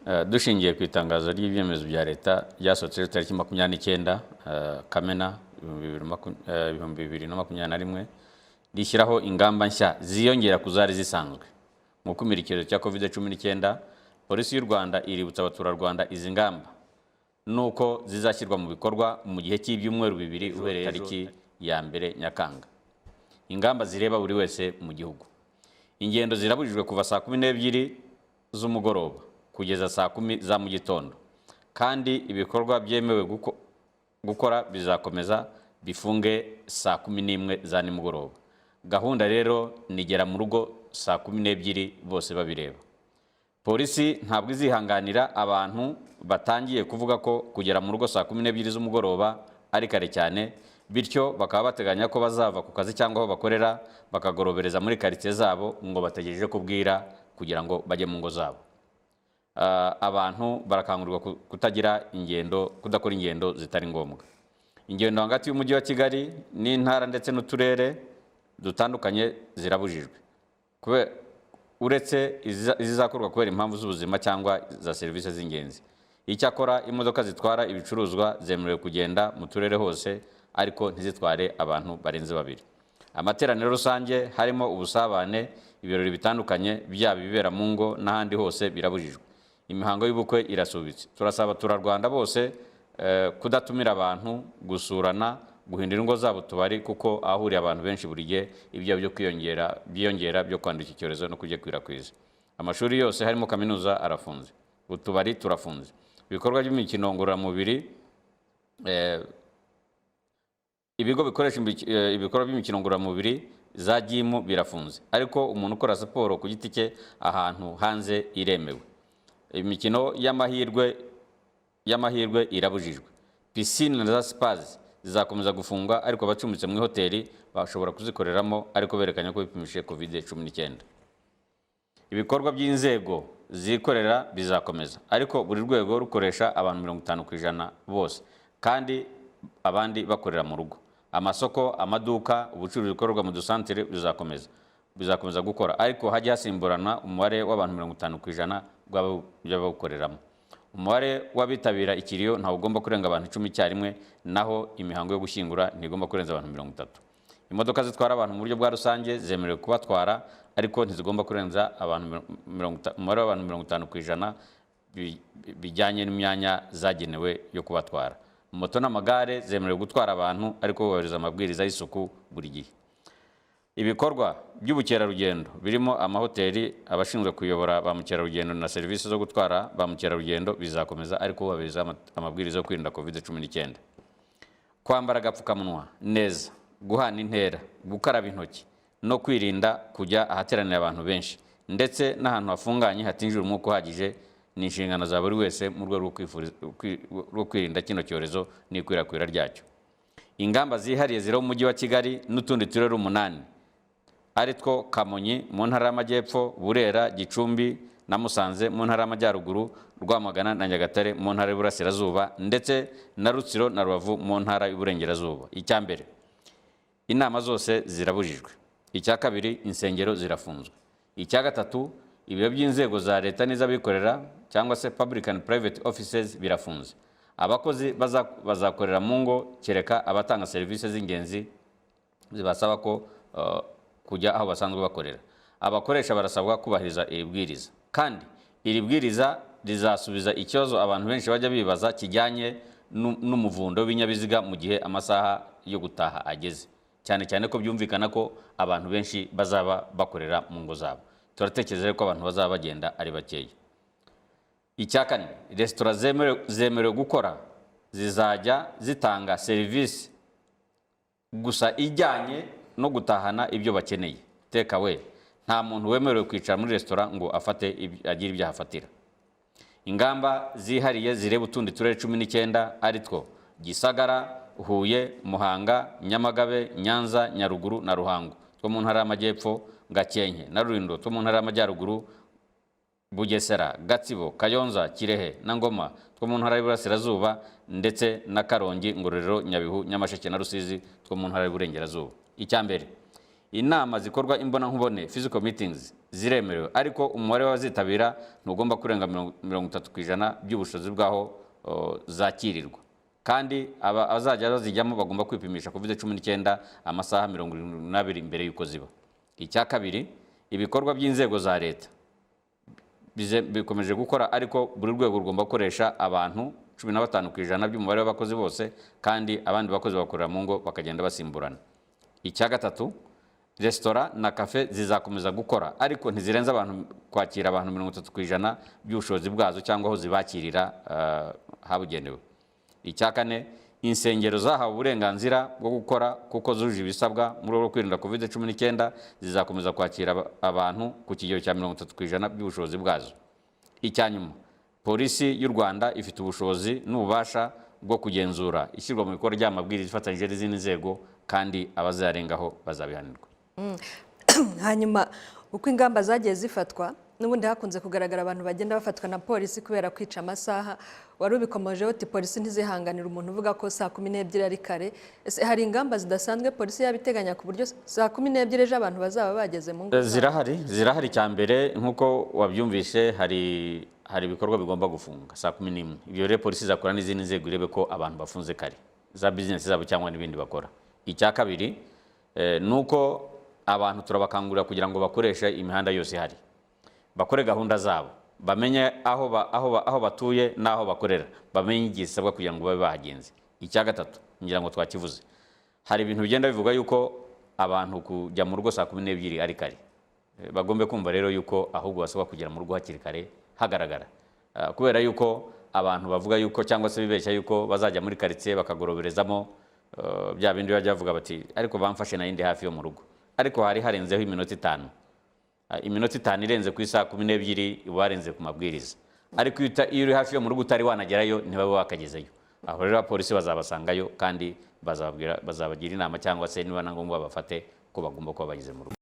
Dushingiye ku itangazo ry'ibyemezo bya leta ryasohotse tariki 29 Kamena 2021, rishyiraho ingamba nshya ziyongera ku zari zisanzwe mu gukumira icyorezo cya COVID-19, Polisi y'u Rwanda iributsa abaturarwanda izi ngamba nuko zizashyirwa mu bikorwa mu gihe cy'ibyumweru 2 uhereye tariki ya 1 Nyakanga. Ingamba zireba buri wese mu gihugu: ingendo zirabujijwe kuva saa 12 z'umugoroba kugeza saa 10 za mu gitondo, kandi ibikorwa byemewe gukora bizakomeza bifunge saa 11 za nimugoroba. Gahunda rero nigera mu rugo saa 12 bose babireba. Polisi ntabwo izihanganira abantu batangiye kuvuga ko kugera mu rugo saa 12 z'umugoroba ari kare cyane, bityo bakaba bateganya ko bazava ku kazi cyangwa aho bakorera bakagorobereza muri karitsiye zabo ngo bategereje kubwira kugira ngo bajye mu ngo zabo. Abantu barakangurirwa kutagira ingendo, kudakora ingendo zitari ngombwa. Ingendo hagati y'Umujyi wa Kigali n'intara ndetse n'uturere dutandukanye zirabujijwe, uretse izizakorwa kubera impamvu z'ubuzima cyangwa za serivisi z'ingenzi. Icyakora imodoka zitwara ibicuruzwa zemerewe kugenda mu turere hose, ariko ntizitware abantu barenze babiri. Amateraniro rusange harimo ubusabane, ibirori bitandukanye, byaba ibibera mu ngo n'ahandi hose, birabujijwe. Imihango y'ubukwe irasubitse. Turasaba abaturarwanda bose kudatumira abantu, gusurana, guhindura ingo zabo tubari, kuko ahahuriye abantu benshi buri gihe ibyago byo kwiyongera byiyongera byo kwandura iki cyorezo no kugikwirakwiza. Amashuri yose harimo kaminuza arafunze. Utubari turafunze. Ibikorwa by'imikino ngororamubiri, ibigo bikoresha ibikorwa by'imikino ngororamubiri za gym birafunze, ariko umuntu ukora siporo ku giti cye ahantu hanze iremewe. Imikino y'amahirwe irabujijwe. Pisine na za spas zizakomeza gufungwa, ariko abacumbitse mu ihoteli bashobora kuzikoreramo, ariko berekanye ko bipimishije COVID-19. Ibikorwa by'inzego zikorera bizakomeza, ariko buri rwego rukoresha abantu 50% bose, kandi abandi bakorera mu rugo. Amasoko, amaduka, ubucuruzi bukorerwa mu dusantere bizakomeza gukora, ariko hajya hasimburana umubare w'abantu 50% by'abawukoreramo. Umubare w'abitabira ikiriyo ntawe ugomba kurenga abantu 10 icyarimwe, naho imihango yo gushyingura ntigomba kurenza abantu 30. Imodoka zitwara abantu mu buryo bwa rusange zemerewe kubatwara, ariko ntizigomba kurenza abantu umubare w'abantu 50% bijyanye n'imyanya zagenewe yo kubatwara. Moto n'amagare zemerewe gutwara abantu, ariko bubahiriza amabwiriza y'isuku buri gihe. Ibikorwa by'ubukerarugendo birimo amahoteli, abashinzwe kuyobora ba mukerarugendo na serivisi zo gutwara ba mukerarugendo bizakomeza, ariko bubahiriza amabwiriza yo kwirinda COVID-19. Kwambara agapfukamunwa neza, guhana intera, gukaraba intoki no kwirinda kujya ahateranira abantu benshi ndetse n'ahantu hafunganye hatinjira umwuka uhagije ni inshingano za buri wese mu rwego rwo kwirinda kino cyorezo n'ikwirakwira ryacyo. Ingamba zihariye ziri mu Mujyi wa Kigali n'utundi turere umunani, ari two Kamonyi mu Ntara y'Amajyepfo, Burera, Gicumbi na Musanze mu Ntara y'Amajyaruguru, Rwamagana na Nyagatare mu Ntara y'Iburasirazuba, ndetse na Rutsiro na Rubavu mu Ntara y'Uburengerazuba. Icya mbere, inama zose zirabujijwe. Icya kabiri, insengero zirafunzwe. Icya gatatu, ibiro by'inzego za leta n'iz'abikorera cyangwa se public and private offices birafunze. Abakozi bazakorera mu ngo, kereka abatanga serivisi z'ingenzi zibasaba ko kujya aho basanzwe bakorera. Abakoresha barasabwa kubahiriza iri bwiriza, kandi iri bwiriza rizasubiza ikibazo abantu benshi bajya bibaza kijyanye n'umuvundo w'ibinyabiziga mu gihe amasaha yo gutaha ageze, cyane cyane ko byumvikana ko abantu benshi bazaba bakorera mu ngo zabo. Turatekereza rero ko abantu bazaba bagenda ari bakeya. Icya kane, resitora zemerewe gukora zizajya zitanga serivisi gusa ijyanye no gutahana ibyo bakeneye, take away. Nta muntu wemerewe kwicara muri resitora ngo afate agire ibyo ahafatira. Ingamba zihariye zireba utundi turere 19, ari two Gisagara, Huye, Muhanga, Nyamagabe, Nyanza, Nyaruguru na Ruhango two mu Ntara y'Amajyepfo, Gakenke na Rulindo two mu Ntara y'Amajyaruguru, Bugesera, Gatsibo, Kayonza, Kirehe na Ngoma two mu Ntara y'Iburasirazuba, ndetse na Karongi, Ngororero, Nyabihu, Nyamasheke na Rusizi two mu Ntara y'Iburengerazuba. Icya mbere Inama zikorwa imbonankubone, physical meetings, ziremerewe, ariko umubare w'abazitabira ntugomba kurenga 30% by'ubushobozi bw'aho zakirirwa, kandi abazajya bazijyamo bagomba kwipimisha COVID-19 amasaha 72 mbere y'uko ziba. Icya kabiri, ibikorwa by'inzego za leta bikomeje gukora, ariko buri rwego rugomba gukoresha abantu 15% by'umubare w'abakozi bose, kandi abandi bakozi bakorera mu ngo bakagenda basimburana. Icya gatatu, resitora na kafe zizakomeza gukora, ariko ntizirenza abantu kwakira abantu 30% by'ubushobozi bwazo cyangwa aho zibakirira habugenewe. Icya kane, insengero zahawe uburenganzira bwo gukora kuko zujuje ibisabwa mu rwego rwo kwirinda COVID-19 zizakomeza kwakira abantu ku kigero cya 30% by'ubushobozi bwazo. Icya nyuma, Polisi y'u Rwanda ifite ubushobozi n'ububasha bwo kugenzura ishyirwa mu bikorwa ry'amabwiriza ifatanyije n'izindi nzego, kandi abazayarengaho bazabihanirwa. Hanyuma uko ingamba zagiye zifatwa, n'ubundi hakunze kugaragara abantu bagenda bafatwa na polisi kubera kwica amasaha. Wari ubikomojeho uti polisi ntizihanganira umuntu uvuga ko saa 12 ari kare. Ese hari ingamba zidasanzwe polisi yaba iteganya ku buryo saa 12 ejo abantu bazaba bageze mu ngo zabo? Zirahari, zirahari. Cya mbere, nk'uko wabyumvise, hari ibikorwa bigomba gufunga saa 11. Ibyo rero polisi izakora n'izindi nzego irebe ko abantu bafunze kare za bizinesi zabo cyangwa n'ibindi bakora. Icya kabiri, ni uko abantu turabakangurira kugira ngo bakoreshe imihanda yose ihari, bakore gahunda zabo, bamenye aho batuye n'aho bakorera, bamenye igihe gisabwa kugira ngo babe bahagenze. Icya gatatu, ngira ngo twakivuze, hari ibintu bigenda bivuga yuko abantu kujya mu rugo saa 12 ari kare. Bagombe kumva rero yuko ahubwo basabwa kugera mu rugo hakiri kare hagaragara. Kubera yuko abantu bavuga yuko cyangwa se bibeshya yuko bazajya muri karitsiye bakagoroberezamo, bya bindi bajya bavuga bati ariko bamfashe nayindi hafi yo mu rugo, ariko hari harenzeho iminota 5. Iminota 5 irenze ku isaha 12 uba warenze ku mabwiriza, ariko iyo uri hafi yo mu rugo utari wanagerayo, ntibabe wakagezeyo. Aho rero abapolisi bazabasangayo kandi bazababwira, bazabagira inama, cyangwa se niba na ngombwa bafate ko bagomba kuba bageze mu rugo.